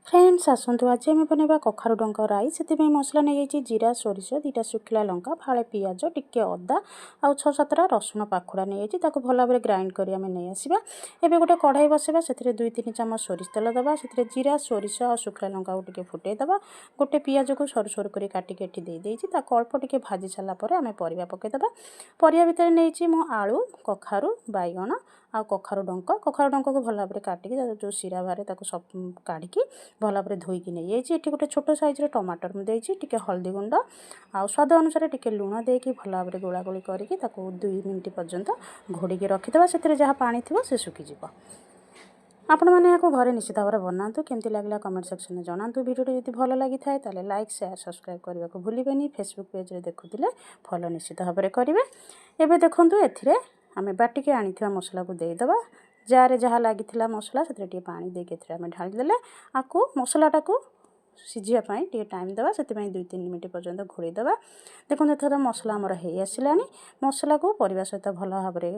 Friends, ଆସନ୍ତୁ ଆଜି ଆମେ ବନେଇବା କଖାରୁ ଡଙ୍କ ରାଇ। ସେଥିପାଇଁ ମସଲା ନେଇଯାଇଛି ଜିରା, ସୋରିଷ, 2ଟା ଶୁଖିଲା ଲଙ୍କା, ଫାଳେ ପିଆଜ, ଟିକେ ଅଦା ଆଉ 6-7ଟା ରସୁଣ ପାଖୁଡ଼ା ନେଇଯାଇଛି। ତାକୁ ଭଲ ଭାବରେ ଗ୍ରାଇଣ୍ଡ କରି ଆମେ ନେଇ ଆସିବା। ଏବେ ଗୋଟେ କଢ଼ାଇ ବସେଇବା, ସେଥିରେ 2-3 ଚାମଚ ସୋରିଷ ତେଲ ଦେବା। ସେଥିରେ ଜିରା, ସୋରିଷ ଆଉ ଶୁଖିଲା ଲଙ୍କାକୁ ଟିକେ ଫୁଟେଇ ଦେବା। ଗୋଟେ ପିଆଜକୁ ସରୁ ସରୁ କରି କାଟିକି ଏଠି ଦେଇଦେଇଛି। ତାକୁ ଅଳ୍ପ ଟିକେ ଭାଜି ସାରିଲା ପରେ ଆମେ ପରିବା ପକାଇଦେବା। ପରିବା ଭିତରେ ନେଇଛି ମୁଁ ଆଳୁ, କଖାରୁ, ବାଇଗଣ ଆଉ କଖାରୁ ଡଙ୍କ। କଖାରୁ ଡଙ୍କକୁ ଭଲ ଭାବରେ କାଟିକି ତାର ଯେଉଁ ଶିରା ବାହାରେ ତାକୁ ସବୁ କାଢ଼ିକି ଭଲ ଭାବରେ ଧୋଇକି ନେଇଯାଇଛି। ଏଠି ଗୋଟେ ଛୋଟ ସାଇଜ୍ର ଟମାଟର ମୁଁ ଦେଇଛି, ଟିକେ ହଳଦୀ ଗୁଣ୍ଡ ଆଉ ସ୍ୱାଦ ଅନୁସାରେ ଟିକେ ଲୁଣ ଦେଇକି ଭଲ ଭାବରେ ଗୋଳାଗୋଳି କରିକି ତାକୁ 2 ମିନିଟ୍ ପର୍ଯ୍ୟନ୍ତ ଘୋଡ଼ିକି ରଖିଦେବା। ସେଥିରେ ଯାହା ପାଣି ଥିବ ସେ ଶୁଖିଯିବ। ଆପଣମାନେ ଏହାକୁ ଘରେ ନିଶ୍ଚିତ ଭାବରେ ବନାନ୍ତୁ। କେମିତି ଲାଗିଲା କମେଣ୍ଟ ସେକ୍ସନରେ ଜଣାନ୍ତୁ। ଭିଡ଼ିଓଟି ଯଦି ଭଲ ଲାଗିଥାଏ ତାହେଲେ ଲାଇକ୍, ସେୟାର, ସବସ୍କ୍ରାଇବ୍ କରିବାକୁ ଭୁଲିବେନି। ଫେସବୁକ୍ ପେଜ୍ରେ ଦେଖୁଥିଲେ ଫଲୋ ନିଶ୍ଚିତ ଭାବରେ କରିବେ। ଏବେ ଦେଖନ୍ତୁ, ଏଥିରେ ଆମେ ବାଟିକି ଆଣିଥିବା ମସଲାକୁ ଦେଇଦେବା। ଜାରରେ ଯାହା ଲାଗିଥିଲା ମସଲା ସେଥିରେ ଟିକେ ପାଣି ଦେଇକି ଏଥିରେ ଆମେ ଢାଳିଦେଲେ। ଆକୁ ମସଲାଟାକୁ ସିଝିବା ପାଇଁ ଟିକେ ଟାଇମ୍ ଦେବା, ସେଥିପାଇଁ 2-3 ମିନିଟ୍ ପର୍ଯ୍ୟନ୍ତ ଘୋଡ଼େଇ ଦେବା। ଦେଖନ୍ତୁ, ଏଥର ମସଲା ଆମର ହେଇ ଆସିଲାଣି। ମସଲାକୁ ପରିବା ସହିତ ଭଲ ଭାବରେ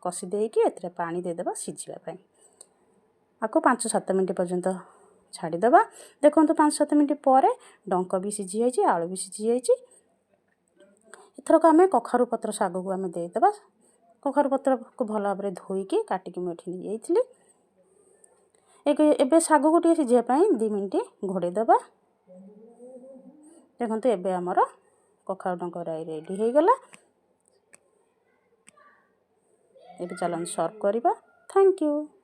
କଷି ଦେଇକି ଏଥିରେ ପାଣି ଦେଇଦେବା ସିଝିବା ପାଇଁ। ଆକୁ 5-7 ମିନିଟ୍ ପର୍ଯ୍ୟନ୍ତ ଛାଡ଼ିଦେବା। ଦେଖନ୍ତୁ, 5-7 ମିନିଟ୍ ପରେ ଡଙ୍କ ବି ସିଝି ଯାଇଛି, ଆଳୁ ବି ସିଝି ଯାଇଛି। ଏଥରକ ଆମେ କଖାରୁ ପତ୍ର ଶାଗକୁ ଆମେ ଦେଇଦେବା। କଖାରୁ ପତ୍ରକୁ ଭଲ ଭାବରେ ଧୋଇକି କାଟିକି ମୁଁ ଏଠି ନେଇଯାଇଥିଲି। ଏବେ ଶାଗକୁ ଟିକେ ସିଝିବା ପାଇଁ 2 ମିନିଟ୍ ଘୋଡ଼େଇ ଦେବା। ଦେଖନ୍ତୁ, ଏବେ ଆମର କଖାରୁ ଡଙ୍କ ରାଇ ରେଡ଼ି ହେଇଗଲା। ଏବେ ଚାଲନ୍ତୁ ସର୍ଭ କରିବା। Thank you.